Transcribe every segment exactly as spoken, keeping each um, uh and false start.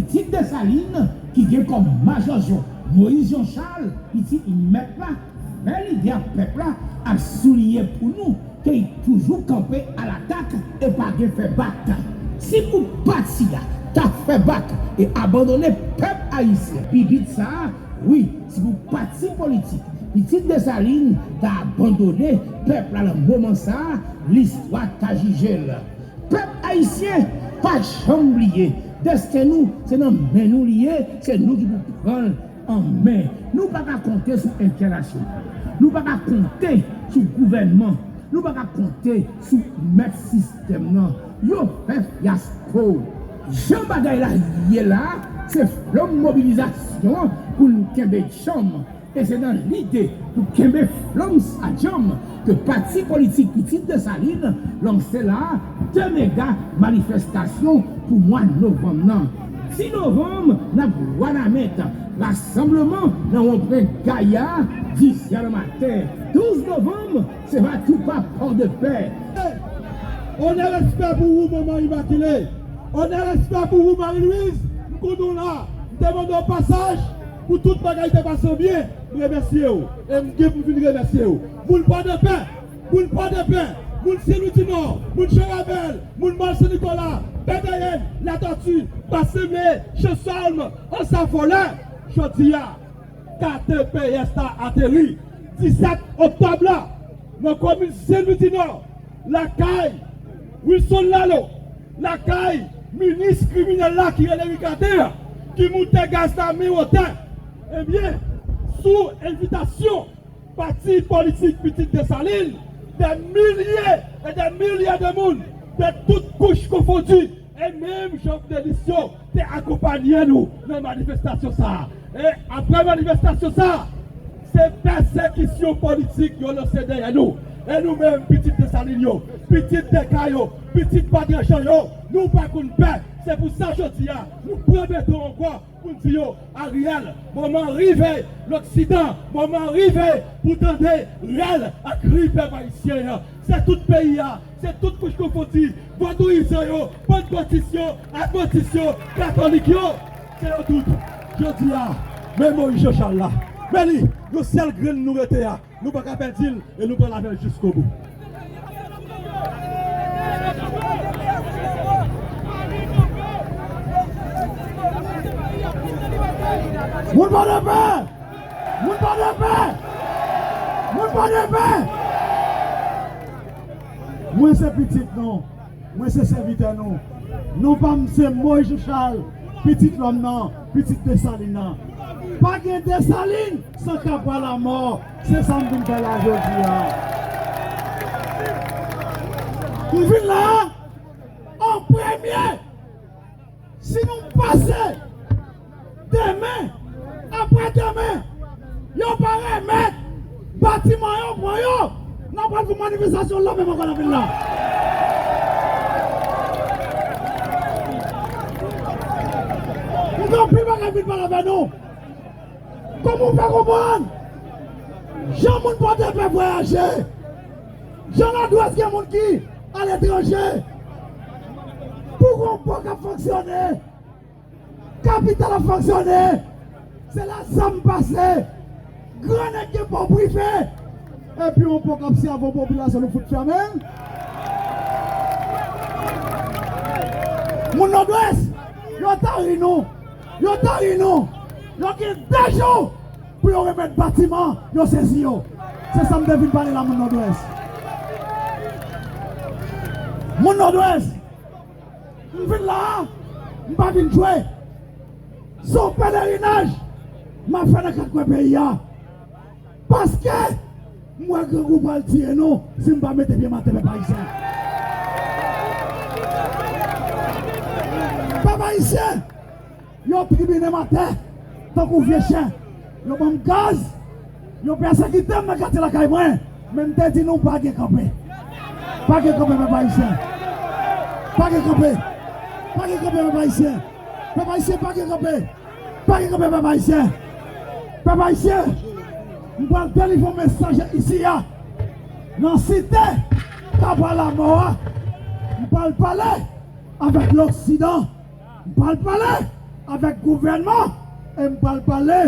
Pitit Desalin ki gen kòm majòjò Moyiz Jan Chal, pitit mèt la, fè lide ak pèp la, ap souliye pou nou ke li toujou kanpe alatak e pa gen fè bak. Si pou pati a ta fè bak e abandone pèp ayisyen, bibit sa a, wi, si pou pati politik Pitit Desalin ta abandone pèp la nan moman sa a, listwa ta jije l. Pèp ayisyen, pa janm bliye, desten nou se nan men nou li ye, se nou ki pou pran l an men. Nou pa ka konte sou entènasyonal, nou pa ka konte sou gouvènman, nou pa ka konte sou mèt sistèm nan. Yo fè fyasko. Jan bagay la ye la, se flanm mobilizasyon an pou n kenbe djanm. E se nan lide pou kenbe flanm sa djanm ke pati politik Pitit Desalin lanse la de mega manifestasyon pou mwa novanm nan. Dis novanm, n ap Wanament, rasanbleman nan Wonpwen Gaya, dis è nan maten. Douz novanm, se Batoupa Pòdepè. Onè, respè pou ou, Manman Imakile. Onè, respè pou ou, Marie Louise. M konnen w la. M te mande w pasaj pou tout bagay te pase w byen. M remèsye w. E m gen pou m vin remèsye w. Moun Pòdepè, moun Pòdepè, moun Sen Lwi di Nò, moun Jan Rabèl, moun Mòn Sen Nikola, Pèdèyèn, Latòti, Bas Senble, Channsolm, Anse à Voleurs. Jodi a, K T P S la ateri disèt oktòb la nan komin Sen Lwi di Nò, lakay Wilson Laleau, lakay minis kriminèl la ki rele Ricatin an, ki moute gaz la men wotè. Ebyen, sou envitasyon pati politik Pitit Desalin, dè milye e dè milye de moun, de tout kouch konfondi, e menm Jovenelis yo te akonpaye nou nan manifestasyon sa a. E apre manifestasyon sa a, se pèsekisyon politik yo lanse dèyè nou. E nou menm, pitit Desalin yo, pitit Deka yo, pitit Padre Jean yo, nou pa konn pè. Se pou sa jodi a, nou pran beton ankò pou n di yo, Ariel, moman an rive, loksidan, moman an rive pou tande rèl ak kri pèp ayisyen an. Se tout peyi a, se tout kouch konfondi, vodouyizan yo, pantkotis yo, advantis yo, katolik yo, se yo tout. Jodi a, men Moyiz Jan Chal la, men li, yon sèl grenn nou rete a, nou pa ka pèdi l e nou pral avè l jiskobou. Moun Pòdepè! Moun Pòdepè! Moun Pòdepè! Mwen se pitit nou. Mwen se sèvitè nou. Non pa m se Moyiz Jan Chal, pitit lòm nan, pitit Desalin nan. Pa gen Desalin san Kabwa Lamò. Se sa m vin fè la jodi a. M vin la an premye. Si nou pase demen, apre demen, yo pa remèt batiman yo, pran yo, n ap pral fè manifestasyon la menm ankò nan vil la. M gen anpil bagay vin pale avè nou. Kòman w fè konprann? Jan moun Pòdepè vwayaje, jan Nòdwès gen moun ki aletranje, pou gon pò k ap fonksyone, kapital ap fonksyone, se la zam pase, gran nèg gen pò prive, epi yon pò k ap sèvi yon popilasyon nou fout fèmen l. Moun Nòdwès, yo tari nou, yo tari nou, yo gen de jou pou yo remèt batiman yo sezi yo. Se sa m te vin pale la, moun Nòdwès. Moun Nòdwès, m vin la a, m pa vin jwe. Se yon pelerinaj m ap fè nan kat kwen peyi a. Paske m wè grangou pral tiye nou si m pa mete pye m atè, pèp ayisyen. Pèp ayisyen, yo tribinen m atè tankou vye chen. Yo ban m gaz. Yo pèsekite m nan katye lakay mwen. Men m te di nou pa gen kanpe. Pa gen kanpe, pèp ayisyen. Pa gen kanpe. Pa gen kanpe, pèp ayisyen. Pèp ayisyen, pa gen kanpe. Pa gen kanpe, pèp ayisyen. Pèp ayisyen, m pral delivre yon mesaj isi a. Nan site Kabwa Lamò a, m pral pale avèk loksidan. M pral pale avèk gouvènman, e m pral pale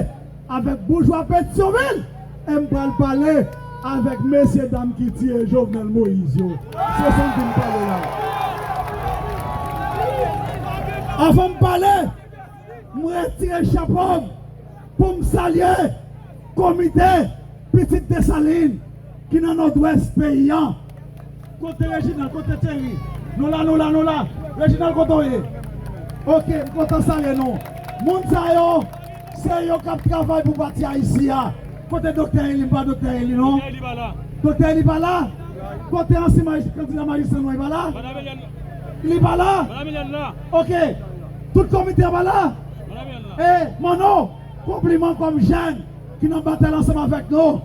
avèk boujwa Petyonvil, e m pral pale avèk mesye dam ki tiye Jovenel Moïse yo. Se sa m vin pale la. Avan m pale, m retire chapo m pou m salye komite Pitit Desalin ki nan nòdwès peyi a. Kote Reginald? Kote Thierry? Nou la, nou la, nou la. Reginald, kote w ye? Oke, m kontan salye nou. Moun sa yo, se yo k ap travay pou pati Ayiti a. Kote Doktè Eli? M pa Doktè Eli, non. Doktè Eli pa la. Doktè Eli pa la? Kote ansyen maj-, kandida majistra nou an? Li pa la? Madanm Eliane la. Li pa la? Madanm Eliane la. Oke. Tout komite an pa la? Madanm Eliane la. E, Manno, konpliman kòm jèn ki nan batay ansanm avèk nou.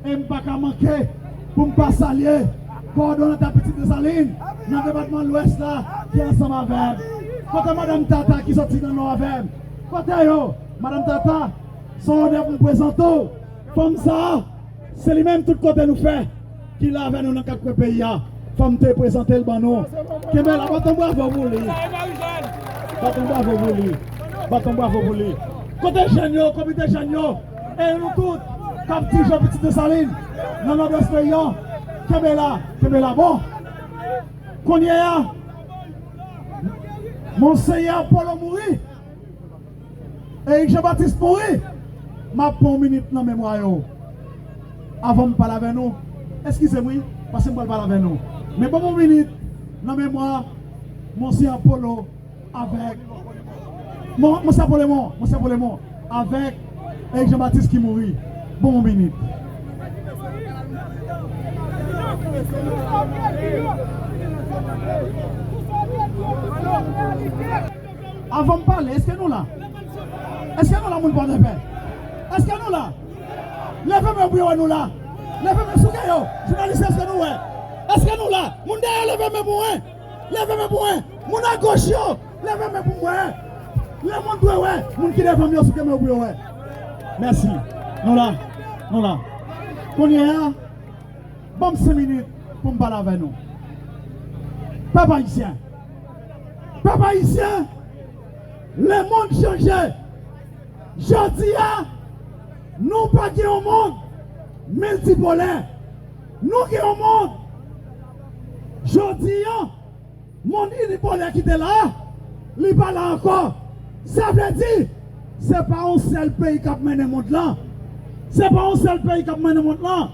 E m pa ka manke pou m pa salye kowòdonatè Pitit Desalin nan depatman Lwès la ki ansanm avè m. Kote madanm Tata ki soti nan Nò avè m? Kote yo? Madanm Tata, se yon onè pou m prezante w. Fanm sa a, se li menm tout kote nou fè ki la avè nou nan kat kwen peyi a. Fò m te prezante l ban nou. Kenbe la, bat yon bravo pou li. Bat yon bravo pou li. Bat yon bravo pou li. Kote jèn yo, komite jèn yo? E nou tout k ap dirije Pitit Desalin nan nòdwès peyi a. Kenbe la, kenbe la. Bon. Kounye a, Monseyè Polo mouri. Eric Jean Baptiste mouri, m ap pran yon minit nan memwa yo. Avan m pale avè nou, eskize m wi, paske m pral pale avè nou. Men ban m yon minit nan memwa Monseyè Polo avèk Mon-, Monseyè Polemon, Monseyè Polemon, avèk Eric Jean Baptiste ki mouri. Ban m yon minit. Avan m pale, èske nou la? Èske nou la, moun Pòdepè? Èske nou la? Leve men pou yo wè nou la. Leve men sou kè yo. Jounalis, èske nou wè? Èske nou la? Moun dèyè, leve men pou mwen. Leve men pou mwen. Moun agoch yo, leve men pou mwen. Lemonn dwe wè. Moun ki devan m yo, sou kè men pou yo wè. Mèsi. Nou la. Nou la. Kounye a, ban m senk minit pou m pale avè nou. Pèp ayisyen. Pèp ayisyen, lemonn chanje. Jodi a, nou pa gen yon mond miltipolè. Nou gen yon mond. Jodi a, mond inipolè ki te la a, li pa la ankò. Sa vle di, se pa yon sèl peyi k ap mennen mond lan. Se pa yon sèl peyi k ap mennen mond lan.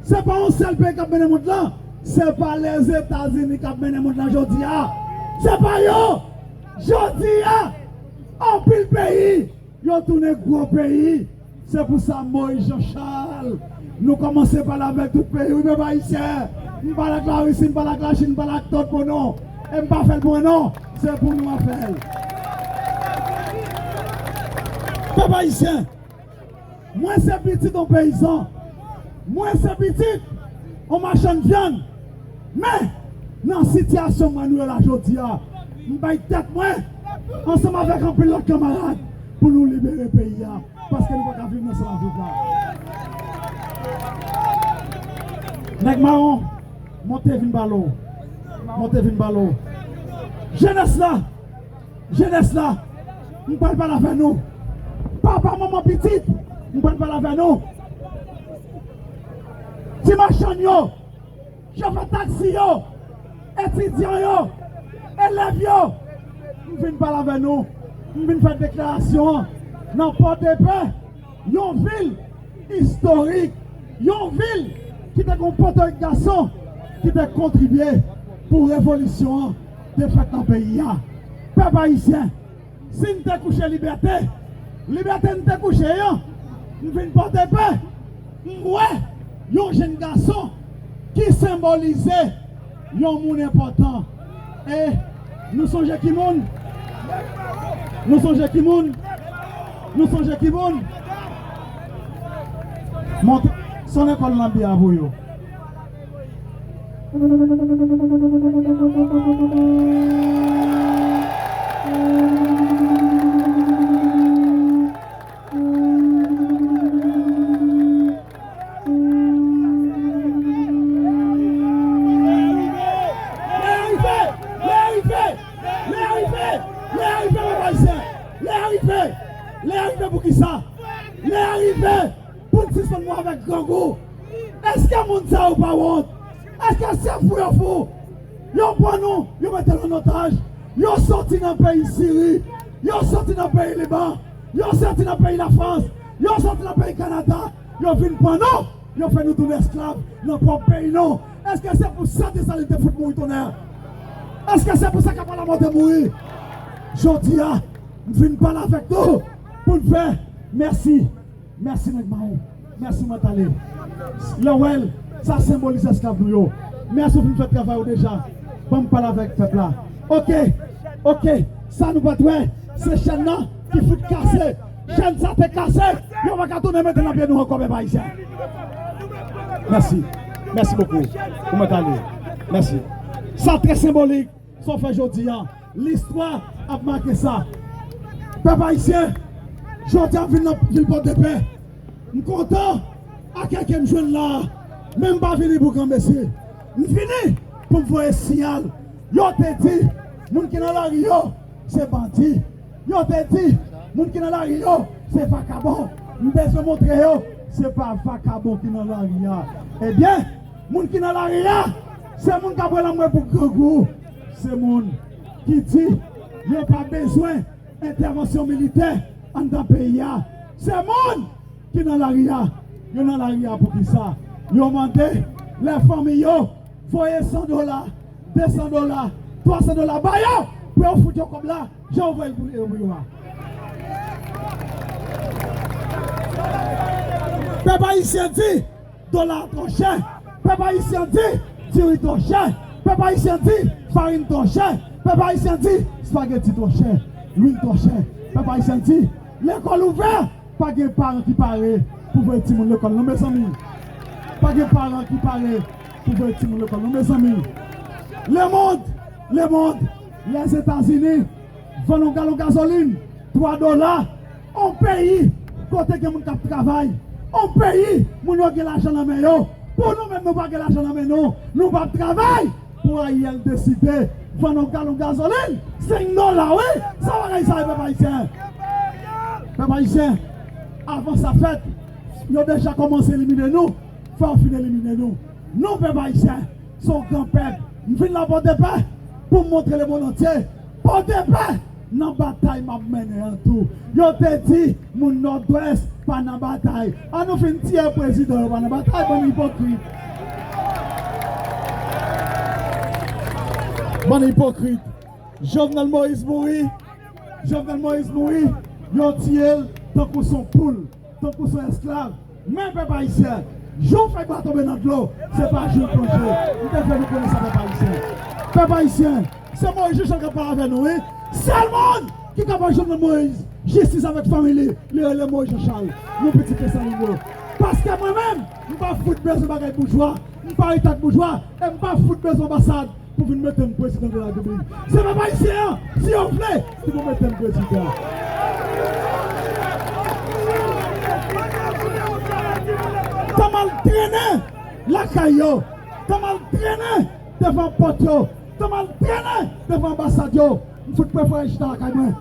Se pa yon sèl peyi k ap mennen mond lan. Se pa Lèzetazini k ap mennen mond lan jodi a. Se pa yo. Jodi a, anpil peyi, yo tounen gwo peyi. Se pou sa, Moïse Jean Charles, nou kòmanse pale avèk tout peyi. Wi, pèp ayisyen, m pale ak Larisi, m pale ak Lachin, m pale ak tout moun, non. E m pa fè l pou mwen, non. Se pou nou a fè l. Pèp ayisyen, mwen se pitit yon peyizan. Mwen se pitit yon machann vyann. Men, nan sitiyasyon mwen nou ye la jodi a, m bay tèt mwen, ansanm avèk anpil lòt kanmarad, pou nou libere peyi a, paske nou pa ka viv nan sa n ap viv la. Nèg mawon, monte vin pale w. Monte vin pale w. Jenès la, jenès la, m pral pale avè nou. Papa, manman, pitit, m pral pale avè nou. Ti machann yo, chofè taksi yo, etidyan yo, elèv yo, m vin pale avè nou, m vin fè deklarasyon an nan Pòdepè, yon vil istorik, yon vil ki te gen yon potorik gason ki te kontribye pou revolisyon an te fèt nan peyi a. Pèp ayisyen, si n te kouche libète, libète n te kouche an, m vin Pòdepè, m wè yon jenn gason ki senbolize yon moun enpòtan. E nou sonje ki moun? Nou sonje ki moun? Nou sonje ki moun? Mont, sonnen kòn lanbi a pou yo. Lè a rive! Lè a rive! Lè a rive! Lè a rive, pèp ayisyen! Lè a Èske moun sa yo pa wont? Èske se fou yo fou? Yo pran nou, yo mete nou an otaj. Yo soti nan peyi Siri, yo soti nan peyi Liban, yo soti nan peyi Lafrans, yo soti nan peyi Kanada. Yo vin pran nou, yo fè nou tounen esklav nan pwòp peyi nou. Èske se pou sa Desalin te fout mouri tonnè? Èske se pou sa Kapwa Lamò te mouri? Jodi a, m vin pale avèk nou pou n fè mèsi. Mèsi nèg mawon. Mèsi mwen tale. Lè w wè l, sa senbolize esklav nou yo. Mèsi ou fin fè travay ou deja. Ban m pale avèk pèp la. Oke, oke, sa nou pa t wè, se chèn nan ki fout kase. Chèn sa te kase, yo pa ka tounen mete l nan pye nou ankò, pèp ayisyen. Mèsi. Mèsi bokou. Ou mèt ale. Mèsi. Sa trè senbolik, sa w fè jodi a. Listwa ap make sa. Pèp ayisyen, jodi a m vin nan vil Pòdepè. M kontan akèy ke m jwenn la a. Men m pa vini pou granmesi. M vini pou m voye siyal. Yo te di, moun ki nan lari yo, se bandi. Yo te di, moun ki nan lari yo, se vakabon. M bezwen montre yo, se pa vakabon ki nan lari a. Ebyen, moun ki nan lari a, se moun k ap rele anmwe pou grangou. Se moun ki di yo pa bezwen entèvansyon militè anndan peyi a. Se moun ki nan lari a. Yo nan lari a poukisa? Yo mande lè fanmi yo voye san dola, de san dola, twa san dola ba yo pou yo fout yo kòb la, jan yo voye l pou yo, pou yo a. Pèp ayisyen di, dola a twò chè. Pèp ayisyen di, diri twò chè. Pèp ayisyen di, farin twò chè. Pèp ayisyen di, espageti twò chè. Lwil twò chè. Pèp ayisyen di, lekòl ouvè, pa gen paran ki pare pou voye timoun lekòl non, mezanmi. Pa gen paran ki pare pou voye timoun lekòl non, mezanmi. Lemonn, lemonn, Lèzetazini, vann yon galon gazolin, twa dola, yon peyi kote gen moun k ap travay, yon peyi moun yo gen lajan nan men yo. Pou nou menm, nou pa gen lajan nan men nou, nou p ap travay. Pou Ariel deside vann yon galon gazolin, senk dola, wi. Sa bagay sa ye, pèp ayisyen? Pèp ayisyen, avan sa fèt, yo deja kòmanse elimine nou. Fò yo fin elimine nou. Nou, pèp ayisyen, se yon gran pèp. M vin la Pòdepè pou m montre lemonn antye Pòdepè nan batay m ap mennen an tou. Yo te di moun Nòdwès pa nan batay. An nou fin tiye prezidan yo pa nan batay, bann ipokrit. Bann ipokrit. Jovenel Moïse mouri. Jovenel Moïse mouri. Yo tiye l tankou se yon poul. Tankou se yon esklav. Men pèp ayisyen, jou fèy bwa tonbe nan dlo, se pa jou l plonje. M te vle nou konnen sa, pèp ayisyen. Pèp ayisyen, se Moïse Jean Charles k ap pale avè nou, wi. Sèl moun ki kapab jwenn nan Moïse jistis avèk fanmi li, li rele Moïse Jean Charles. Nou pitit Desalin yo. Paske mwen menm, m pa fout bezwen bagay boujwa, m pa rete ak boujwa, e m pa fout bezwen anbasad pou vin mete m prezidan de la repiblik. Se pèp ayisyen an, si yo vle, ki pou mete m prezidan. Tan m al trennen lakay yo, tan m al trennen devan pòt yo, tan m al trennen devan anbasad yo, m fout prefere chita lakay mwen.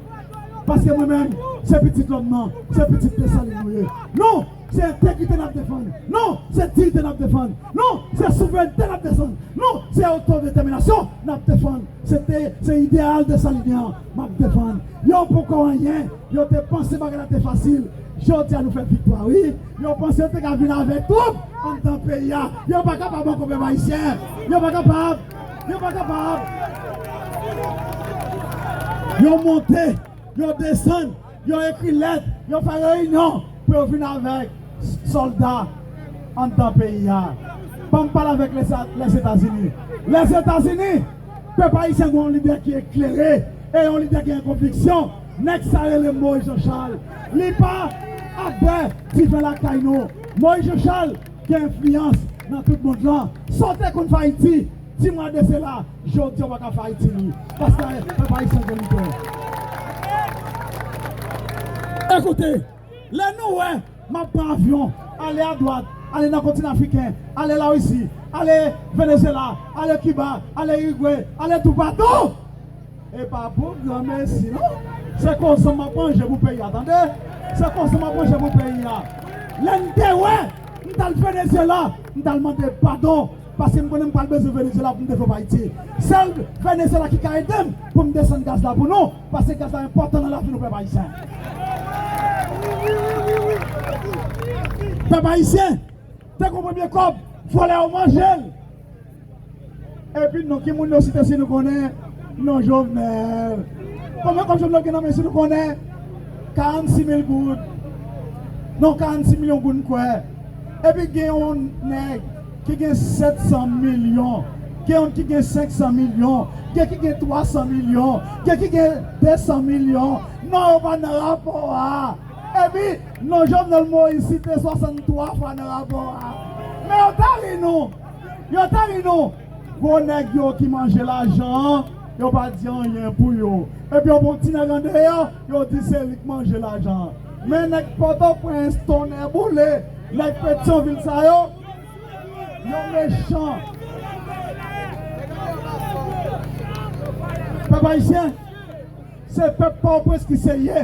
Paske mwen menm, se pitit lòm nan, se pitit Desalin nou ye. Non, se entegrite n ap defann. Non, se diyite n ap defann. Non, se souverènte n ap defann. Non, se otodetèminasyon n ap defann. Se te, se ideyal Desalinyen an m ap defann. Yo poko anyen. Yo te panse bagay la te fasil. Jodi a nou fè viktwa, wi. Yo panse yo te ka vin avèk twoup anndan peyi a. Yo pa kapab ankò, pèp ayisyen. Yo pa kapab. Yo pa kapab. Yo monte, yo desann, yo ekri lèt, yo fè reyinyon pou yo vin avèk sòlda anndan peyi a. Ban m pale avèk Lèzetazini. Lèzetazini, pèp ayisyen gen yon lidè ki eklere e yon lidè ki gen konviksyon. Nèg sa rele Moïse Jean Charles. Li pa ap bwè diven lakay nou. Moïse Jean Charles gen enfliyans nan tout mond lan. Sa w te konn fè Ayiti, di mwa de sela, jodi a w pa ka fè Ayiti li. Paske pèp ayisyen gen lidè. Ekoute, lè nou wè m ap pran avyon, ale adwat, ale nan kontinan afriken, ale Larisi, ale Venezuela, ale Kiba, ale Irigwe, ale toupatou. E pa pou granmesi, non. Se konsa m ap ranje pou peyi a, tande. Se konsa m ap ranje pou peyi a. Lè n te wè, M t al Venezyela, m t al mande padon, paske m konnen m pral bezwen Venezyela pou m devlope Ayiti. Sèl Venezyela ki ka ede m pou m desann gaz la pou nou, paske gaz la enpòtan nan lavi nou, pèp ayisyen. Pèp ayisyen, te gon premye kòb, vòlè yo manje l. Epi non, ki moun yo site si nou konnen? Non, Jovenel. Konbyen kòb Jovenel gen nan men si nou konnen? Karannsis mil goud. Non, karannsis milyon goud, m kwè. Epi gen yon nèg ki gen sèt san milyon. Gen yon ki gen senk san milyon. Gen ki gen twa san milyon. Gen ki gen de san milyon. Non, yo pa nan rapò a. Epi, non, Jovenel Moïse site swasanntwa fwa nan rapò a. Men yo ta ri nou. Yo ta ri nou. Gwo nèg yo ki manje lajan an, yo pa di anyen pou yo. Epi yo pran ti nèg andeyò, yo di se li k manje lajan an. Men nèg Pòtoprens, tonnè boule, nèg Petyonvil sa yo, yo mechan. Pèp ayisyen, se pèp Pòtoprens ki serye.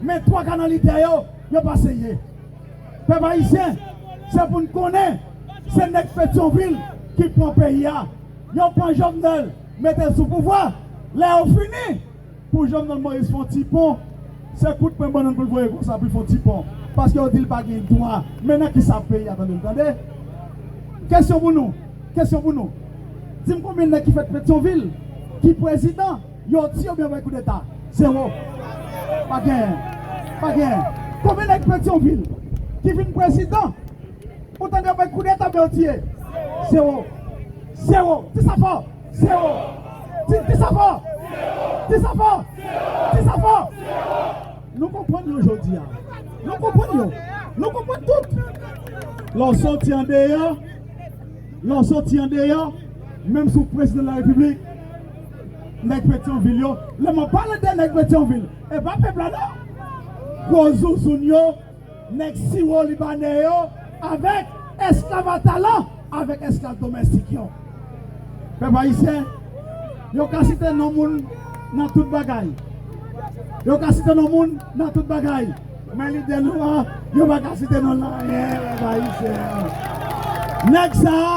Men twa ka nan lidè yo, yo pa serye. Pèp ayisyen, se pou n konnen, se nèg Petyonvil ki pran peyi a. Yo pran Jovenel, mete l sou pouvwa. Lè yo fini, pou Jovenel Moïse fè yon ti pon, se kout pwen bannann pou l voye konsa pou l fè yon ti pon. Paske yo di l pa gen dwa. Men nan kisa peyi a tande l, tande? Kesyon pou nou. Kesyon pou nou. Di m konbyen nèg ki fèt Petyonvil, ki prezidan, yo tiye oubyen yo bay koudeta? Zewo. Pa genyen. Pa genyen. Konbyen nèg Petyonvil ki vin prezidan, ou tande yo bay koudeta oubyen yo tiye? Zewo. Zewo. Di sa fò. Zewo. Di, di sa fò. Di sa fò. Di sa fò. Nou konprann yo jodi a. Nou konprann yo. Nou konprann tout. Lè w soti andeyò, lè w soti andeyò, menm si w prezidan de la repiblik, nèg Petyonvil yo, lè m ap pale de nèg Petyonvil, e pa pèp la non. Gwo zouzoun yo, nèg siwo libanè yo, avèk esklav a talan, avèk esklav domèstik yo. Pèp ayisyen, yo ka site non moun nan tout bagay. Yo ka site non moun nan tout bagay. Men lidè nou an, yo pa ka site non l nan anyen, pèp ayisyen. Nèg sa a,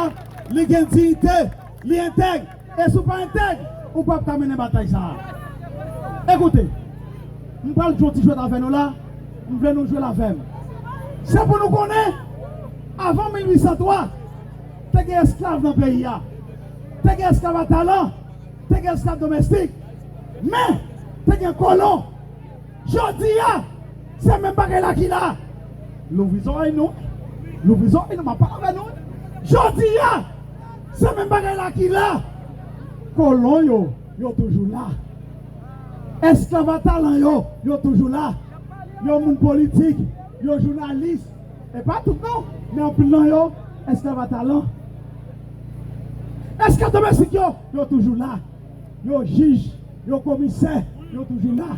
li gen diyite, li entèg. E si w pa entèg, ou p ap ka mennen batay sa a. Ekoute, m pral jwe yon ti jwèt avè nou la, m vle nou jwe l avè m. Se pou nou konnen, avan mil uit san twa, te gen esklav nan peyi a. Te gen esklav a talan, te gen esklav domèstik. Men, te gen kolon. Jodi a, se menm bagay la ki la. Louvri zòrèy nou. Louvri zòrèy nou, m ap pale avè nou. Jodi a, se menm bagay la ki la. Kolon yo, yo toujou la. Esklav a talan yo, yo toujou la. Yo moun politik, yo jounalis. E pa tout non, men anpil nan yo, esklav a talan. Esklav domèstik yo, yo toujou la. Yo jij, yo komisè, yo toujou la.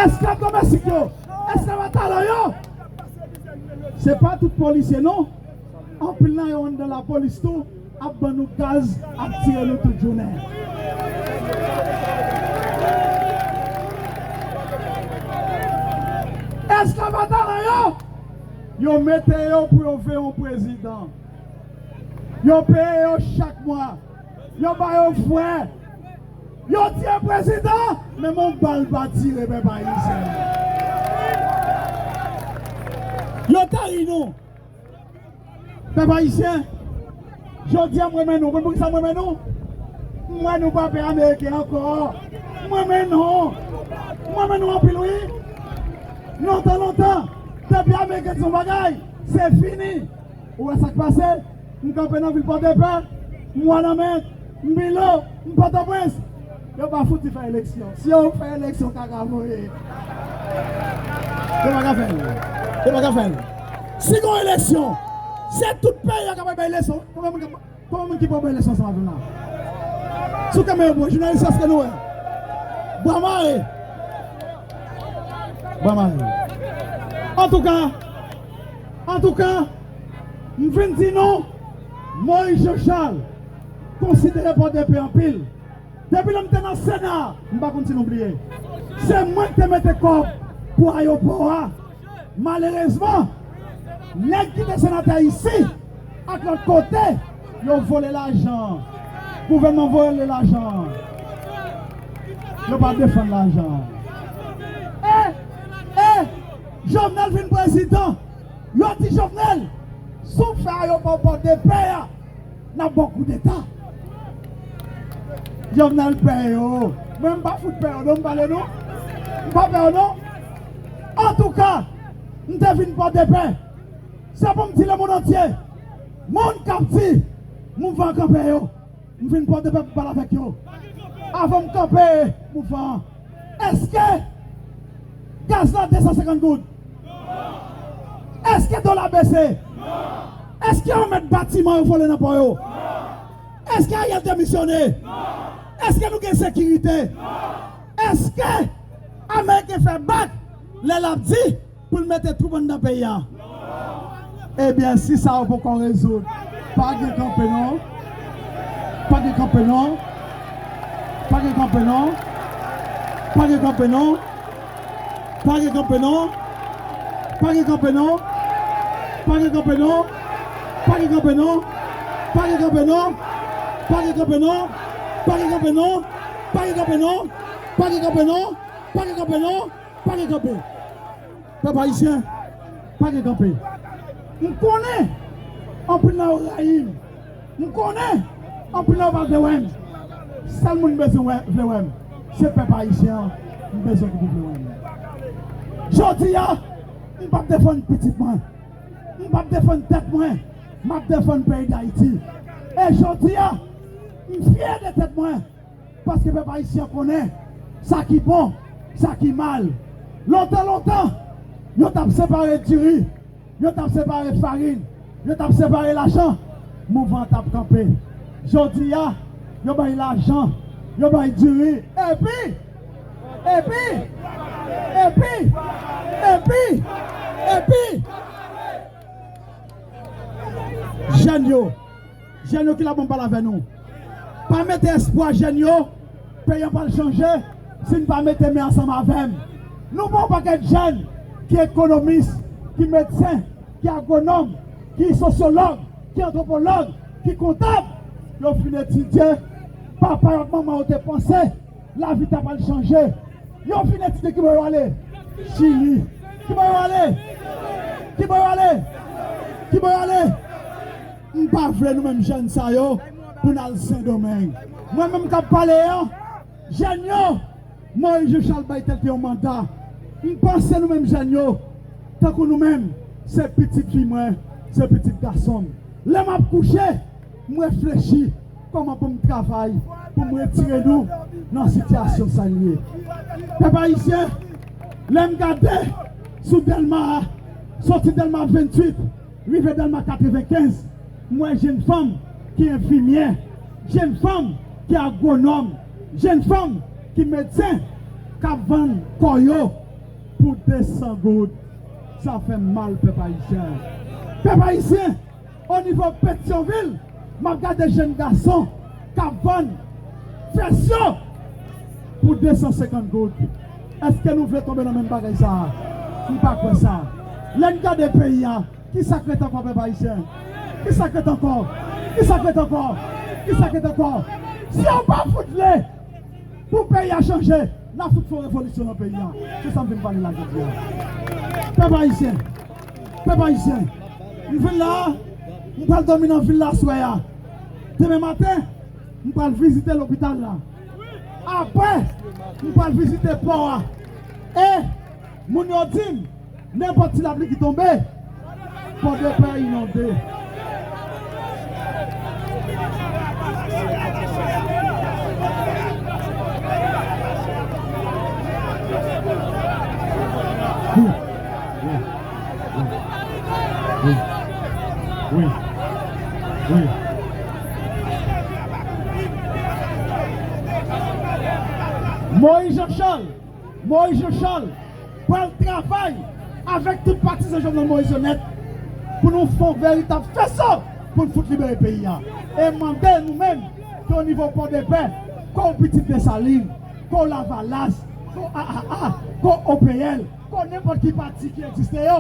Esklav domèstik yo, esklav a talan yo. Se pa tout polisye non. Anpil nan yo anndan lapolis tou ap ban nou gaz, ap tire nou tout jounen. Esklav a talan yo, yo mete yo pou yo veye yon prezidan. Yo peye yo chak mwa. Yo ba yo fwè. Yo tiye prezidan, menm yon bal pa tire, pèp ayisyen. Yo ta ri nou. Pèp ayisyen, jodi a m renmen nou. Konn poukisa m renmen nou? M wè nou pa pè ameriken ankò. M renmen nou. M renmen nou anpil, wi. Lontan, lontan, depi ameriken di yon bagay, se fini. Ou wè sa k pase? M kanpe nan vil Pòdepè, m Wanament, m Bilo, m Pòtoprens. Yo pa fouti fè eleksyon. Si yo fè eleksyon, kaka voye. Yo pa ka fè l. Yo pa ka fè l. Si gon eleksyon, se tout peyi a k ap bay eleksyon. Konbyen moun k ap, konbyen moun ki pran eleksyon ansanm avè m la? Sou kanmenm, jounalis, èske nou wè? Bwa mare. Bwa mare. Antouka, antouka, m vin di nou, Moïse Jean Charles konsidere Pòdepè anpil. Depi lè m te nan Sena, m pa konn si nou bliye. Se mwen ki te mete kòb pou ayewopò a. Malerezman, nèg ki te senatè isi ak lòt kote, yo vole lajan. Gouvènman vole lajan. Yo pa defann lajan. E, e, Jovenel vin prezidan. Yo di Jovenel, si w fè ayewopò Pòdepè a, n ap ba w koudeta. Jovenel pè yo. Mwen, m pa fout pè yo, non, m pale, non. M pa pè yo, non. Antouka, m te vin Pòdepè. Se pou m di lemonn antye, moun k ap di mouvman an kanpe yo, m vin Pòdepè pou m pale avèk yo. Avan m kanpe mouvman an, èske gaz la de san senkant goud? Èske dola bese? Èske yon mèt batiman yo vole nan pò yo? Èske Ariel demisyone? Èske nou gen sekirite? Èske Ameriken fè bak lè l ap di pou l mete twoup anndan peyi a? Ebyen, si sa yo poko rezoud, pa gen kanpe non. Pa gen kanpe non. Pa gen kanpe non. Pa gen kanpe non. Pa gen kanpe non. Pa gen kanpe non. Pa gen kanpe non. Pa gen kanpe non. Pa gen kanpe non. Pa gen kanpe non. Pa gen kanpe non. Pa gen kanpe non. Pa gen kanpe non. Pa gen kanpe non. Pa gen kanpe. Pèp ayisyen, pa gen kanpe. M konnen anpil nan yo rayi m. M konnen anpil nan yo pa vle wè m. Sèl moun m bezwen wè, vle wè m, se pèp ayisyen an m bezwen ki pou vle wè m. Jodi a, m p ap defann pitit mwen. M p ap defann tèt mwen. M ap defann peyi Dayiti. E jodi a, m fyè de tèt mwen. Paske pèp ayisyen konnen sa ki bon, sa ki mal. Lontan, lontan, yo t ap separe diri, yo t ap separe farin, yo t ap separe lajan, mouvman an t ap kanpe. Jodi a, yo bay lajan, yo bay diri, epi, epi, epi, epi, epi, jèn yo, jèn yo ki la pou m pale avè nou. Pa mete espwa jèn yo, peyi an pral chanje si n pa mete men ansanm avè m. Nou gen yon pakèt jèn ki ekonomis, ki medsen, ki agwonòm, ki sosyològ, ki antwopològ, ki kontab. Yo fin etidye, papa yo ak manman yo te panse lavi ta pral chanje. Yo fin etidye, ki bò yo ale? Chili. Ki bò yo ale? Ki bò yo ale? Ki bò yo ale? M pa vle nou menm jèn sa yo pou n al Sendomeng. Mwen menm k ap pale an, jèn yo, Moyiz Jechal bay tèt li yon manda. M panse nou menm jèn yo, tankou nou menm, se pitit fi mwen, se pitit gason m. Lè m ap kouche, m reflechi kòman pou m travay pou m retire nou nan sitiyasyon sa n ye. Pèp ayisyen, lè m gade sou Dèlma a, soti Dèlma venntuit, rive Dèlma katrevenkenz, m wè jèn fanm ki enfimyè, jèn fanm ki agwonòm, jèn fanm ki medsen, k ap vann kò yo pou de san goud. Sa fè m mal, pèp ayisyen. Pèp ayisyen, o nivo Petyonvil, m ap gade jèn gason k ap vann fès yo pou de san senkant goud. Èske nou vle tonbe nan menm bagay sa a? M pa kwè sa. Lè n gade peyi a, kisa k ret ankò, pèp ayisyen? Kisa k ret ankò? Kisa k ret ankò? Kisa k ret ankò? Si yo pa fout vle pou peyi a chanje, n a fout fè yon revolisyon nan peyi a. Se sa m vin pale la jodi a. Pèp ayisyen, pèp ayisyen, m vin la a, m pral dòmi nan vil la aswè a. Demen maten, m pral vizite lopital la. Apre, m pral vizite pò a. E moun yo di m, nenpòt ti lapli ki tonbe, Pòdepè inonde. Wi, wi, wi, wi, wi. Moyiz Jan Chal, Moyiz Jan Chal pral travay avèk tout patizan Jovenel Moïse yo nèt pou nou fè yon veritab feso pou n fout libere peyi a. E mande nou menm ki o nivo Pòdepè, ke w pitit Desalin, ke w Lavalas, Ko A A A, ko O P L, ko nenpòt ki pati ki egziste yo.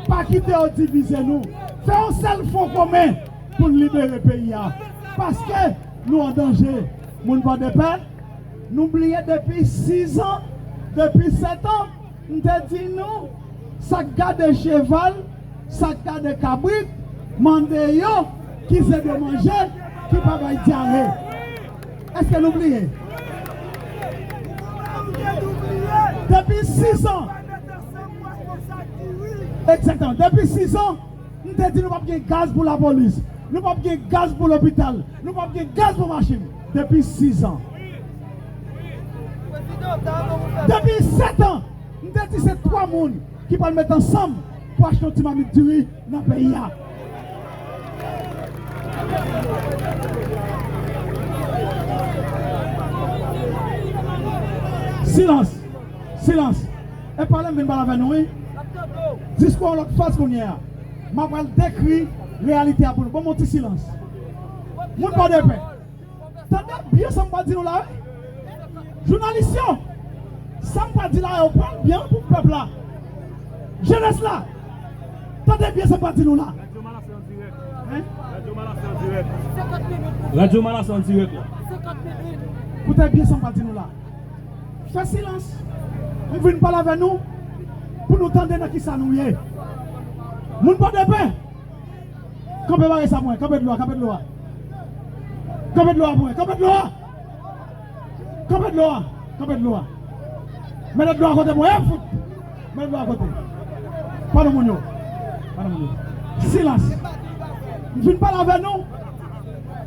Pa kite yo divize nou. Fè yon sèl fwon komen pou n libere peyi a. Paske nou an danje. Moun Pòdepè, nou bliye depi sis an, depi sèt an, m te di nou, sa k gade cheval, sa k gade kabrit, mande yo ki se de manje ki pa bay dyare. Èske nou bliye? Depi sis an, egzakteman, depi sis an, m te di nou p ap gen gaz pou lapolis, nou p ap gen gaz pou lopital, nou p ap gen gaz pou machin. Depi sis an. Depi sèt an, m te di se twa moun ki pral met ansanm pou achte yon ti mamit diri nan peyi a. Silans! Silans! E pale m vin pale avè nou, wi. Diskou an lòt faz kounye a. M ap pral dekri reyalite a pou nou. Ban m yon ti silans. Moun Pòdepè. Tande byen sa m pral di nou la, wi. Jounalis yo, sa m pral di la yo, pran l byen pou pèp la. Jenès la, tande byen sa m pral di nou la. Radyo Malas an dirèk. Hein? Radyo Malas an dirèk. Radyo Malas an dirèk la. Koute byen sa m pral di nou la. Fè silans. M vin pale avè nou pou nou tande nan kisa nou ye. Moun Pòdepè, kanpe bagay sa pou mwen. Kanpe dlo a, kanpe dlo a. Kanpe dlo a pou mwen, kanpe dlo a. Kanpe dlo a, kanpe dlo a. Mete dlo a kote pou mwen, e fout. Mete dlo a kote. Pardon moun yo. Pardon moun yo. Silans. M vin pale avè nou.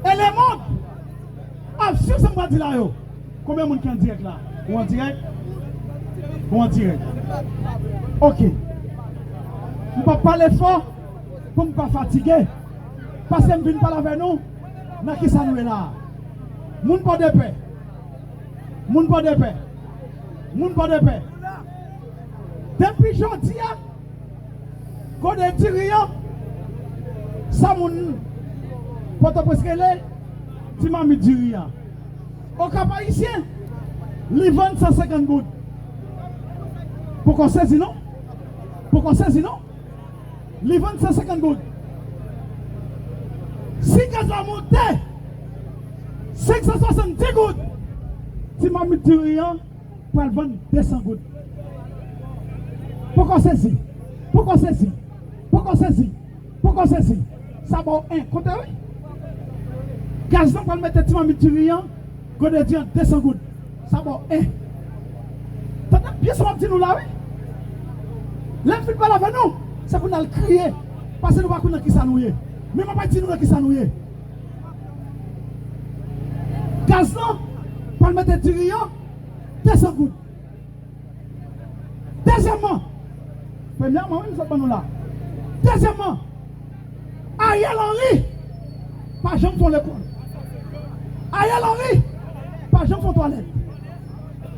E lemonn ap swiv sa m pral di la yo. Konbyen moun ki an dirèk la? Ou an dirèk? Ou an dirèk? Ok. M p ap pale fò pou m pa fatige. Paske m vin pale avè nou nan kisa nou ye la a. Moun Pòdepè. Moun Pòdepè. Moun Pòdepè. Depi jodi a, gode diri an, sa moun Pòtoprens rele ti mamit diri a. Okap Ayisyen, li vann san senkant goud. Poko sezi non? Poko sezi non? Li vann san senkant goud. Si gaz la monte senk san swasanndis goud, ti mamit diri an pral vann de san goud. Poko sezi. Poko sezi. Poko sezi. Poko sezi. Sa ba w en. Koute wi. Gaz lan pral mete ti mamit diri an, gode diri an de san goud. Sa ba w en. Tande byen sa m ap di nou la wi. Lè m fin pale avè nou, se pou n al kriye. Paske nou pa konn nan kisa nou ye. Men m ap di nou nan kisa nou ye. Gaz lan pral mete diri an de san goud. Dezyèmman, premyèman, wi, m sot ban nou la. Dezyèmman, Ariel Henry pa janm fè yon lekòl. Ariel Henry pa janm fè yon twalèt.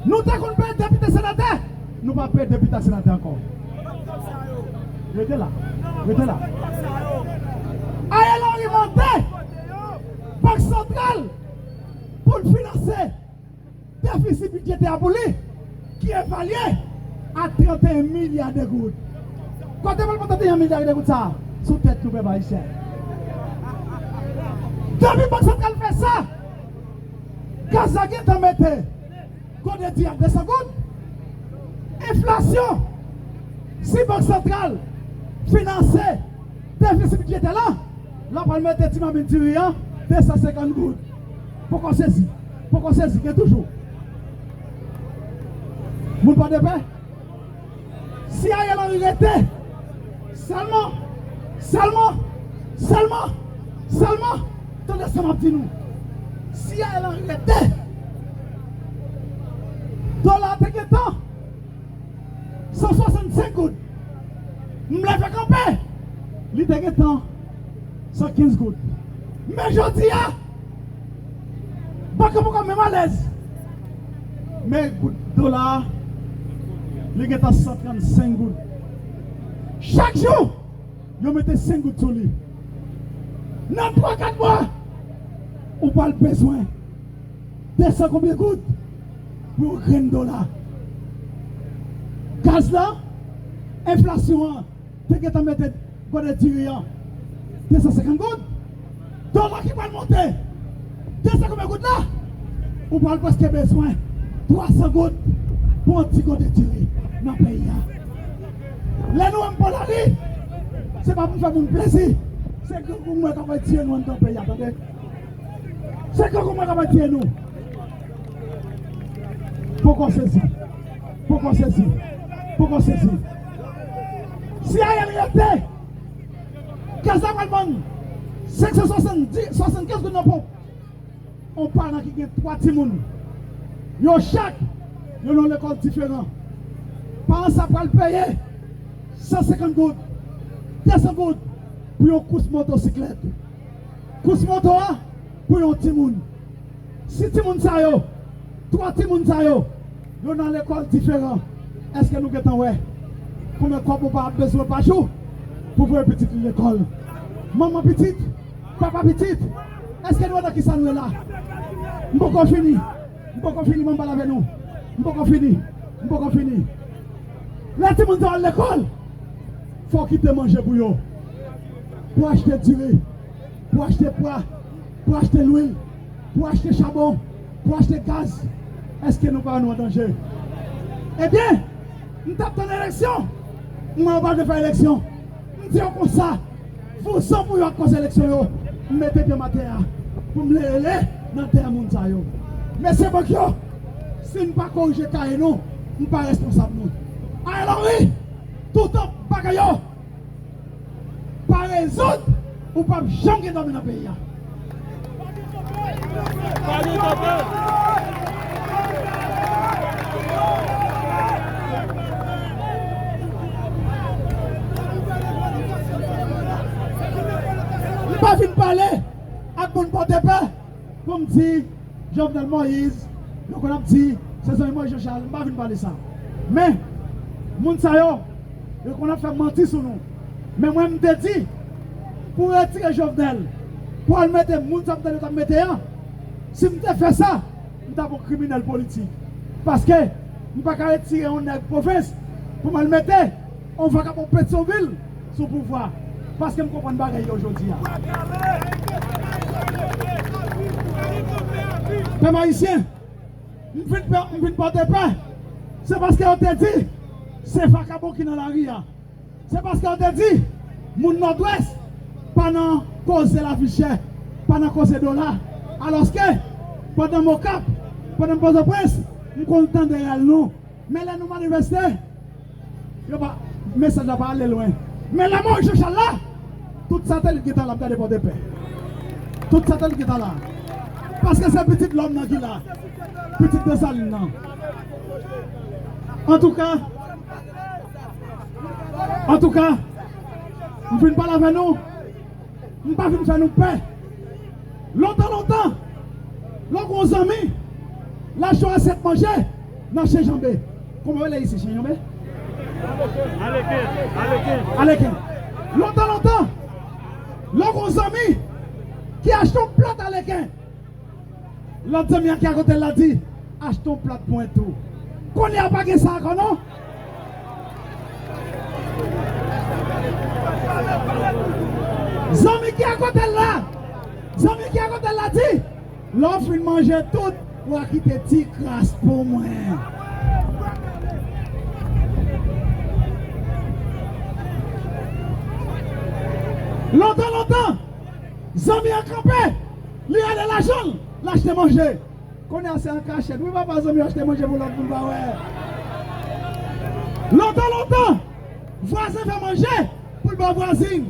Nou te konn peye depite senatè, nou pa peye depite senatè ankò. Rete la, rete la. Ariel Henry mande Bank Santral pou l finanse defisi bidjetè a pou li, ki evalye a trannteyen milya de goud. Kote pral trannteyen milya de goud sa a? Sou tèt nou, pèp ayisyen. Depi Bank Santral fè sa, gaz la gentan mete gode diri a de san goud. Enflasyon, si Bank Santral finanse defisi bidjetè la, l ap al mete ti mamit diri an de san senkant goud. Poko sezi. Poko sezi, gen toujou. Moun Pòdepè, si Ariel Henry rete, sèlman, sèlman, sèlman, sèlman, tande sa m ap di nou. Si Ariel Henry rete, dola te gentan san swasannsenk goud. M leve kanpe, li te gentan san kenz goud. Men jodi a, bank yo poko menm alèz. Men goud, dola a, li gentan san trannsenk goud. Chak jou, yo mete senk goud sou li. Nan twa, kat mwa, ou pral bezwen de san konbyen goud? pou yon grenn dola. Gaz la, enflasyon an te gentan mete gode diri an de san senkant goud. Dola ki pral monte de san konbyen goud la? Ou pral prèske bezwen twa san goud pou yon ti gode diri nan peyi a. Lè nou wè m pran lari, se pa pou m fè moun plezi, se grangou mwen k ap tiye nou anndan peyi a, tande. Se grangou mwen k ap tiye nou. Poko sezi. Poko sezi. Poko sezi. Si Ariel rete, gaz la pral vann senk san swasanndiz, swasannkenz goud nan ponp. On paran ki gen twa timoun, yo chak, yo nan lekòl diferan. Paran sa pral peye san senkant goud, de san goud pou yon kous motosiklèt. Kous moto a pou yon timoun. Si timoun sa yo, twa timoun sa yo, yo nan lekòl diferan, èske nou gentan wè konbyen kòb yon paran ap bezwen pa jou pou voye pitit li lekòl? Manman pitit, papa pitit, èske nou wè nan kisa nou ye la? M poko fini. M poko fini, ban m pale avè nou. M poko fini. M poko fini. Lè timoun sa yo al lekòl, fò w kite manje pou yo. Pou achte diri, pou achte pwa, pou achte lwil, pou achte chabon, pou achte gaz. Èske nou pa wè nou an danje? Ebyen, m t ap tann eleksyon. M wè yo pa vle fè eleksyon. M di yo konsa, vouzan pou yo ak koze eleksyon yo. M mete pye m atè a pou m rele nan tè moun sa yo. Mesye bank yo, si n pa korije kaye nou, m pa responsab nou. Ariel Henry, toutan bagay yo pa rezoud, ou p ap janm gen dòmi nan peyi a. M pa vin pale ak moun Pòdepè pou m di Jovenel Moïse, yo konn ap di se zanmi Moïse Jean Charles, m pa vin pale sa. Men, moun sa yo, yo konn ap fè manti sou nou. Men mwen, m te di, pou retire Jovenel, pou al mete moun sa m tande yo t ap mete an, si m te fè sa, m t ap yon kriminèl politik. Paske m pa ka retire yon nèg pwovens pou m al mete yon vakabon Petyonvil sou pouvwa. Paske m konprann bagay yo jodi a. Pèp ayisyen, m vin pè, m vin Pòdepè, se paske yo te di se vakabon ki nan lari a. Se paske yo te di moun Nòdwès pa nan koze lavi chè, pa nan koze dola. Alòske, pandan m Okap, pandan m Pòtoprens, m konn tande rèl nou. Men lè nou manifeste, yo pa, mesaj la pa ale lwen. Men lè Moïse Jean Charles la, tout satelit gentan la ap gade Pòdepè. Tout satelit gentan la. Paske se pitit lòm nan ki la. Pitit Desalin nan. Antouka, antouka, m vin pale avè nou. M pa vin fè nou pè. Lontan, lontan, lè w gen yon zanmi, l achte yon asyèt manje nan Chenjanbe. Kòman yo rele isit, Chenjanbe? Aleken, Aleken. Aleken. Lontan, lontan, lè w gen yon zanmi ki achte yon plat Aleken, lòt zanmi an ki akote l la di, achte yon plat pou mwen tou. Kounye a pa gen sa ankò non. Zanmi ki akote l la, zanmi ki akote l la di, lè w fin manje tout, w a kite ti kras pou mwen. Lontan, lontan, zanmi an kanpe, li rale lajan l, l achte manje. Kounye a se an kachèt. Wi, papa, zanmi yo achte manje pou lòt moun pa wè. Lontan, lontan, vwazen fè manje pou l ba vwazin.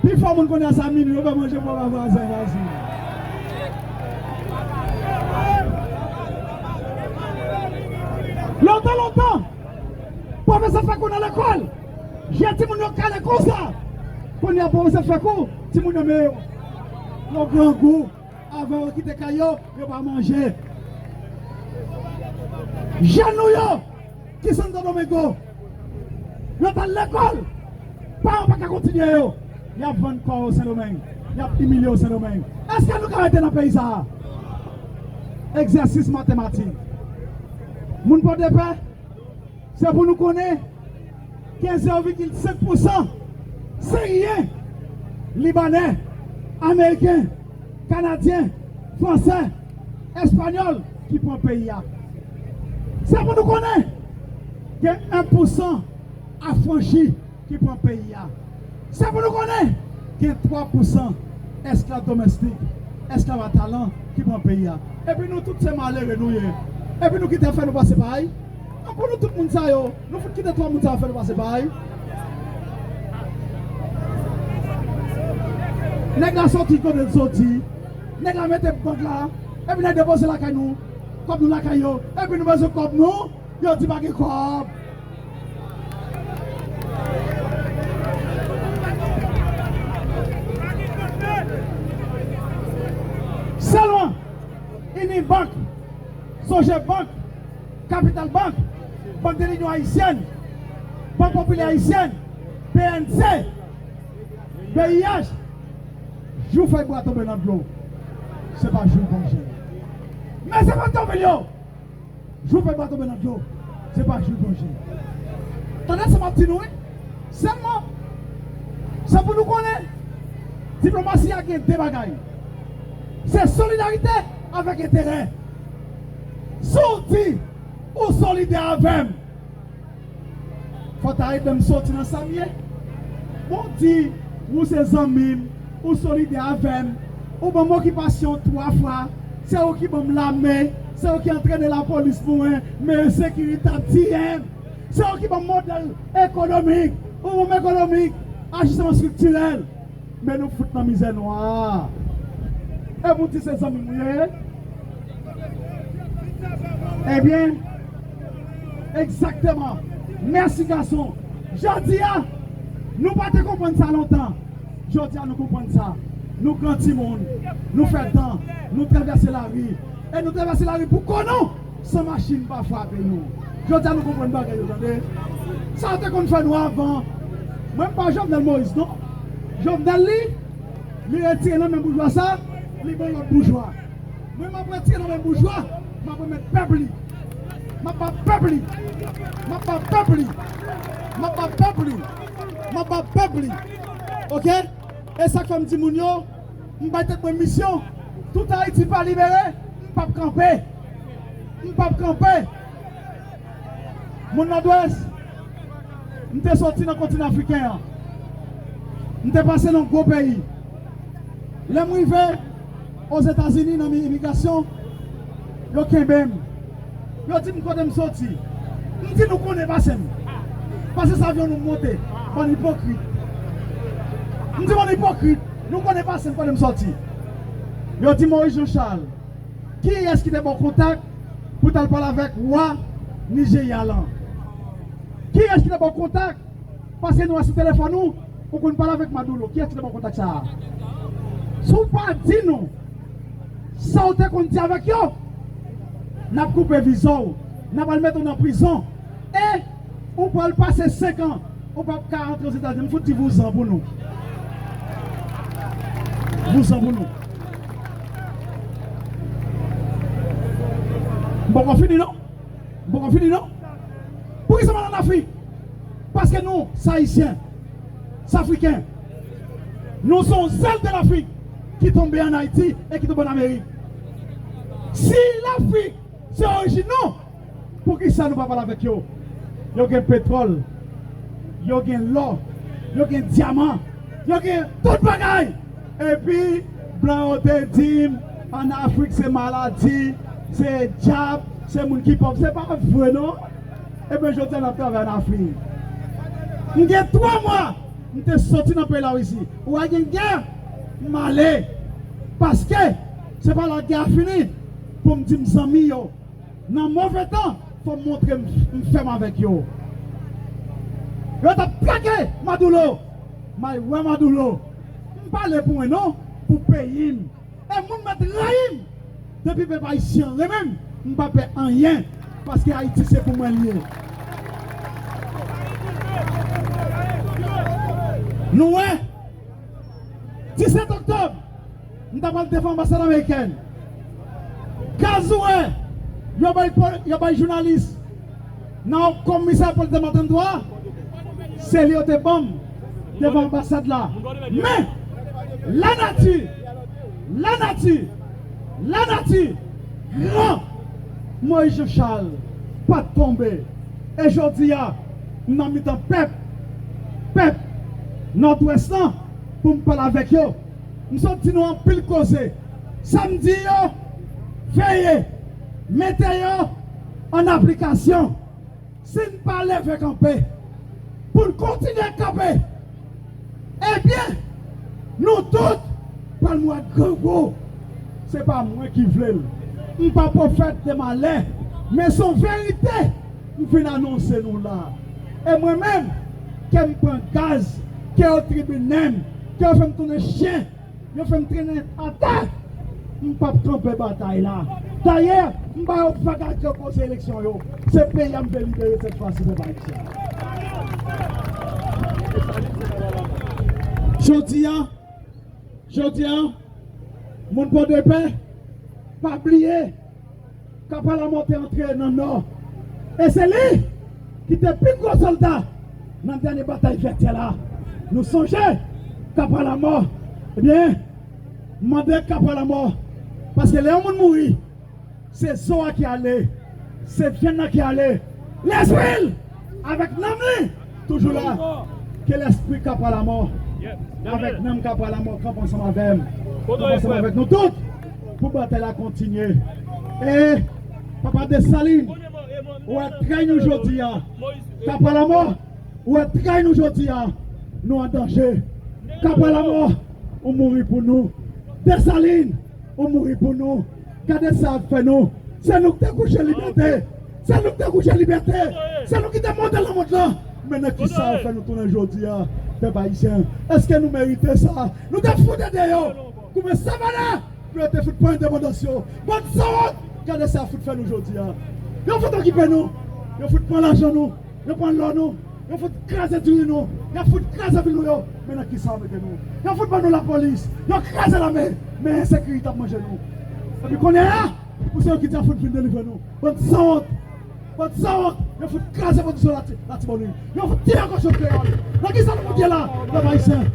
Pifò moun kounye a sa minwi, yo fè manje pou yo ba vwazen, vwazin. Lontan, lontan, pwofesè fè kou nan lekòl, je timoun yo kale konsa. Kounye a pwofesè fè kou, timoun yo men yo grangou. Avan yo kite kay yo, yo pa manje. Jèn nou yo ki Santo Domingo, yo t al lekòl, paran pa ka kontinye yo, y ap vann kò yo Sendomeng, y ap imilye yo Sendomeng. Èske nou ka rete nan peyi sa a? Egzèsis matematik. Moun Pòdepè, se pou nou konnen gen zero vigil senk pousan Siryen, Libanè, Ameriken, Kanadyen, Fransè, Espanyòl ki pran peyi a. Se pou nou konnen gen en pousan afranchi ki pran peyi a. Se pou nou konnen gen twa pousan esklav domestik, esklav a talan ki pran peyi a. Epi nou tout se malere nou ye. Epi nou kite fè nou pase pay. An pou nou tout moun sa yo, nou fout kite twa moun sa yo fè nou pase pay. Nèg la soti kote l soti. Nèg la mete bank la. Epi nèg depoze lakay nou. Kòb nou lakay yo. Epi nou bezwen kòb nou. Yo di pa gen kòb. Selon Unibank, Sogebank, Capital Bank, Banque de l'Union Haïtienne, Banque Populaire Haïtienne, B N C, B I H, jou fèy bwa tonbe nan dlo, se pa jou l gonje. Men se pa tanpil yo. Jou fèy bwa tonbe nan dlo, se pa jou l gonje. Tande sa m ap di nou, wi. Sèlman, se pou nou konnen, diplomasi a gen de bagay. Se solidarite avèk enterè. Si w di ou solidè avè m, fò w ta ede m soti nan sa m ye. Bon, w di ou se zanmi m, ou solidè avè m, ou ban m okipasyon twa fwa, se ou ki ban m lame, se ou ki antrene lapolis pou mwen, men ensekirite ap tiye m. Se ou ki ban m modèl ekonomik, ou ban m ekonomik, ajistman estriktirèl. Men nou fout nan mizè nwa. E pou di se zanmi m ou ye? Ebyen, egzakteman. Mèsi gason. Jodi a, nou pa te konprann sa lontan. Jodi a nou konprann sa. Nou gran timoun, nou fè dan, nou travèse lari. E nou travèse lari pou kò nou, san machin pa frape nou. Jodi a nou konprann bagay yo, tande. Sa yo te konn fè nou avan. Mwen m pa Jovenel Moïse non. Jovenel li, li retire nan men boujwa sa, li ban lòt boujwa. Mwen m ap retire nan men boujwa, m ap remèt pèp li. M ap ba pèp li. M ap ba pèp li. M ap ba pèp li. M ap ba pèp li. Oke? E sa k fè m di moun yo, m bay tèt mwen misyon. Tout Ayiti pa libere, m p ap kanpe. M p ap kanpe. Moun Nòdwès, m te soti nan kontinan afriken an. M te pase nan gwo peyi. Lè m rive Ozetazini nan mi-, imigrasyon, yo kenbe m. Yo di m kote m soti. M di nou konnen pase m. Pase sa avyon nou monte. Bann ipokrit. M di bann ipokrit, nou konnen pase m kote m soti. Yo di Moïse Jean Charles, kiyès ki te ba w kontak pou t al pale avèk wa Nijerya lan? Kiyès ki te ba w kontak? Paske nou wè sou telefòn ou, ou konn pale avèk Maduro. Kiyès ki te ba w kontak sa a? Si w pa di nou sa w te konn di avèk yo, n ap koupe viza w, n ap al mete w nan prizon. E ou pral pase senk an, ou p ap ka antre Ozetazini. M fout di vouzan pou nou. Vouzan pou nou. M poko fini non. M poko fini non. Poukisa m al ann Afrik? Paske nou, se Ayisyen, se Afriken. Nou se yon zèl de Lafrik ki tonbe ann Ayiti e ki tonbe ann Amerik. Si Lafrik se orijin nou, poukisa nou pa pale avèk yo? Yo gen petwòl, yo gen lò, yo gen dyaman, yo gen tout bagay. Epi, blan yo te di m, ann Afrik se maladi, se dyab, se moun ki pòv. Se pa vre non. Ebyen, jodi a n ap travay ann Afrik. M gen twa mwa, m te soti nan peyi Larisi. Ou wè gen gè, m ale. Paske, se pa lagè a fini pou m di m zanmi yo. Nan move tan, fò m montre m, m fèm avèk yo. Yo t ap plake Maduro. May wè Maduro. M pale pou mwen non, pou peyi m. E moun mèt rayi m. Depi pèp ayisyen an renmen m, m pa pè anyen. Paske Ayiti se pou mwen l ye. Nou wè, disèt oktòb, m ta pral devan anbasad amerikèn. Gaz ou wè, yo bay po-, yo bay jounalis Nan komisè pou l te mantèn dwa, se li yo te ban m devan anbasad la. Men, lanati, lanati, lanati, gran Moïse Jean Charles pa t tonbe. E jodi a, m nan mitan pèp, pèp Nòdwès lan, pou m pale avèk yo. M sot di nou anpil koze. Sa m di yo, veye, mete yo an aplikasyon. Si n pa leve kanpe, pou n kontinye kanpe, ebyen, nou tout pral mouri grangou. Se pa mwen ki vle l. M pa pwofèt de malè, men se yon verite m vin anonse nou la. E mwen menm, ke m pran gaz, ke yo tribinen m, ke yo fè m tounen chen, yo fè m trennen atè. M p ap kanpe batay la. Dayè, m ba yo vaga ke koze eleksyon yo. Se peyi a m vle libere sèt fwa si, pèp ayisyen. Jodi a, jodi a, moun Pòdepè, pa bliye, Kapalamò te antre nan Nò. E se li ki te pi gwo sòlda nan dènye batay Vètyè la. Nou sonje, Kapalamò, ebyen, mande Kapalamò. Paske lè yon moun mouri, se zo a ki ale, se vyann nan ki ale. Lespri l avèk nanm li toujou la. Ke lespri Kapalamò avèk nanm Kapalamò kanpe ansanm avè m, kanpe ansanm avèk nou tout pou batay la kontinye. E Papa Desalin, ou wè tray nou jodi a. Kapalamò, ou wè tray nou jodi a. Nou an danje. Kapalamò, ou mouri pou nou. Desalin, ou mouri pou nou. Gade sa y ap fè nou. Se nou k te kouche libète. Se nou k te kouche libète. Se nou ki te monte nan mond lan. Men nan kisa yo fè nou tounen jodi a, pèp ayisyen? Èske nou merite sa? Nou te fout ede yo. Koumen Savannah, pou yo te fout pran endepandans yo. Bann sanwont, gade sa y ap fout fè nou jodi a. Yo fout okipe nou. Yo fout pran lajan nou. Yo pran lò nou. Yo fout kraze diri nou. Yo fout kraze vil nou yo. Men nan kisa yo mete nou? Yo fout ban nou lapolis. Yo kraze lame. Men ensekirite ap manje nou. Epi kounye a, pou se yo ki di y ap fout vin delivre nou. Bann sanwont. Bann sanwont. Yo fout kraze pwodiksyon Lati-, Latibonit. Yo fout tiye kochon kreyòl. Nan kisa nou fout ye la? Pèp ayisyen.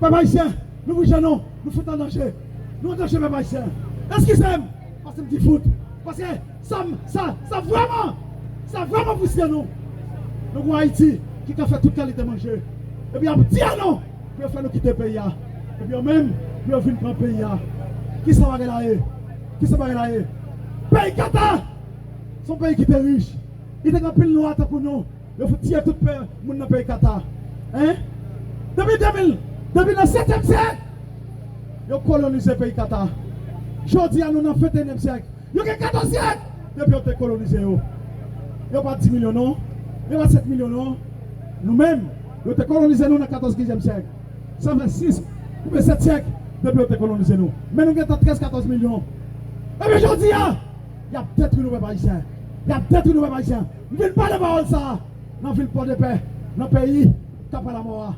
Pèp ayisyen. Nou bouje nou. Nou fout an danje. Nou an danje, pèp ayisyen. Eskize m. Paske m di fout. Paske Sa, sa, sa vrèman, sa vrèman fristre nou. Nou gon Ayiti ki ka fè tout kalite manje. Epi y ap di a nou pou yo fè nou kite peyi a. Epi yo menm, pou yo vin pran peyi a. Kisa bagay la ye? Kisa bagay la ye? Peyi Kata, se yon peyi ki te rich. Li te gen anpil nwa tankou nou. Yo fout tiye tout pe-, moun nan peyi Kata. Hein? Depi de mil, depi nan setyèm syèk, yo kolonize peyi Kata. Jodi a, nou nan venteyinyèm syèk. Yo gen katòz syèk depi yo te kolonize yo. Yo pa dis milyon non. Yo pa sèt milyon non. Nou menm, yo te kolonize nou nan katòz kenzyèm syèk. Sa fè sis oubyen sèt syèk depi yo te kolonize nou. Men nou gentan trèz katòz milyon. Ebyen jodi a, y ap detwi nou pèp ayisyen. Y ap detwi nou pèp ayisyen. M vin pale pawòl sa a nan vil Pòdepè, nan peyi Kapalamò a.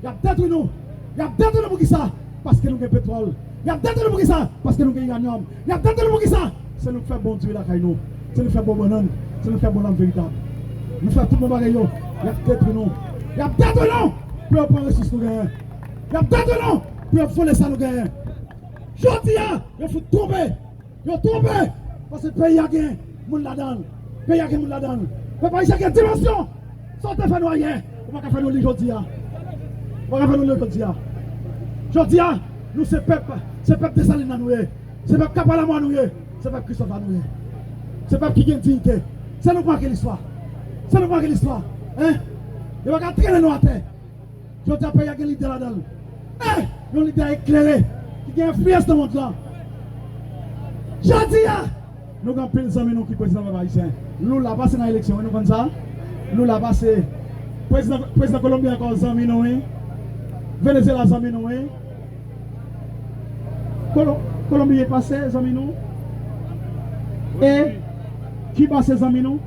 Y ap detwi nou. Y ap detwi nou poukisa? Paske nou gen petwòl. Y ap detwi nou poukisa? Paske nou gen iranyòm. Y ap detwi nou poukisa? Se nou k fè bon diri lakay nou. Se nou k fè bon bannann. Se nou k fè bon lam veritab. Nou fè tout bon bagay yo. Y ap detwi nou. Y ap detwi nou pou yo pran resous nou genyen. Y ap detwi nou pou yo vole sa nou genyen. Jodi a, yo fout twonpe. Yo twonpe, paske peyi a gen moun ladan l. Peyi a gen moun ladan l. Pèp ayisyen gen dimansyon. Sa w te fè nou ayè, ou pa ka fè nou li jodi a. Ou pa ka fè nou li jodi a. Jodi a, nou se pèp, se pèp Desalin nan nou ye. Se pèp Kapalamò nou ye. Se pèp Kristòf la nou ye. Se pèp ki gen diyite. Se nou k make listwa. Se nou k make listwa. Hein? Yo pa ka trennen nou atè. Jodi a peyi a gen lidè ladan l. Eh! Yon lidè eklere, ki gen enfliyans nan mond lan. Jodi a, nou gen anpil zanmi nou ki prezidan pèp ayisyen. Lula pase nan eleksyon, wi, nou konn sa. Lula pase. Prezidan, prezidan Kolonbi ankò zanmi nou, wi. Venezuela zanmi nou, wi. Kolo-, Kolonbi pase zanmi nou. E Kiba se zanmi nou.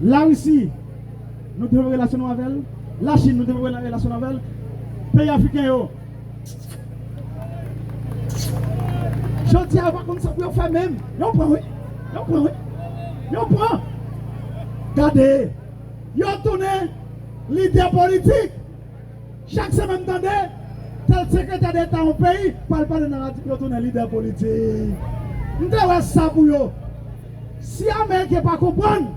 Larisi, nou devlope relasyon nou avè l. Lachin, nou devlope relasyon nou avè l. Peyi afriken yo. Jodi a, yo pa konn sa pou yo fè menm. Yo pran, wi. Yo pran, wi. Yo pran. Gade, yo tounen lidè politik. Chak semèn m tande tèl sekretè deta yon peyi pral pale nan radyo, yo tounen lidè politik. M te wè sa pou yo. Si Ameriken pa konprann,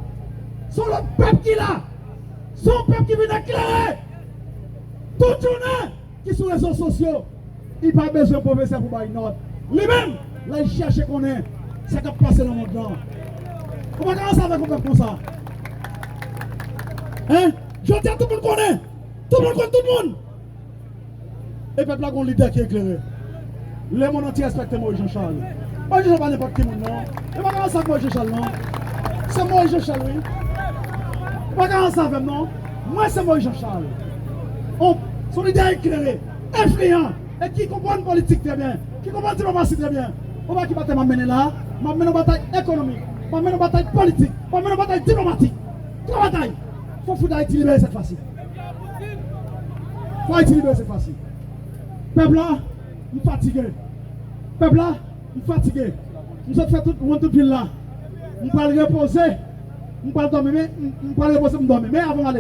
se yon lòt pèp ki la. Se yon pèp ki vin eklere. Tout jounen, ki sou rezo sosyo, li pa bezwen pwofesè pou bay nòt. Li menm, l al chèche konnen sa k ap pase nan mond lan. Ou pa ka ranse avèk yon pèp konsa. Hein? Jodi a, tout moun konnen. Tout moun konn tout moun. E pèp la gon lidè ki eklere. Lemonn antye respekte Moïse Jean Charles. Moïse Jean Charles pa nenpòt ki moun, non. E pa ka ranse ak Moïse Jean Charles, non. Se Moïse Jean Charles, wi. E pa ka ranse avè m, non. Mwen, se Moïse Jean Charles. On, se yon lidè eklere, enfliyan, e ki konprann politik trè byen, ki konprann diplomasi trè byen. Ou pa ki batay m ap mennen la, m ap mennen yon batay ekonomik, m ap mennen yon batay politik, m ap mennen yon batay diplomatik. Twa batay. Fò fout Ayiti libere sèt fwa si. Fò Ayiti libere sèt fwa si. Pèp la, m fatige. Pèp la, m fatige. M sot fè tout, wonn tout vil la. M pral repoze. M pral dòmi, men, m, m pral repoze, m dòmi. Men avan m ale,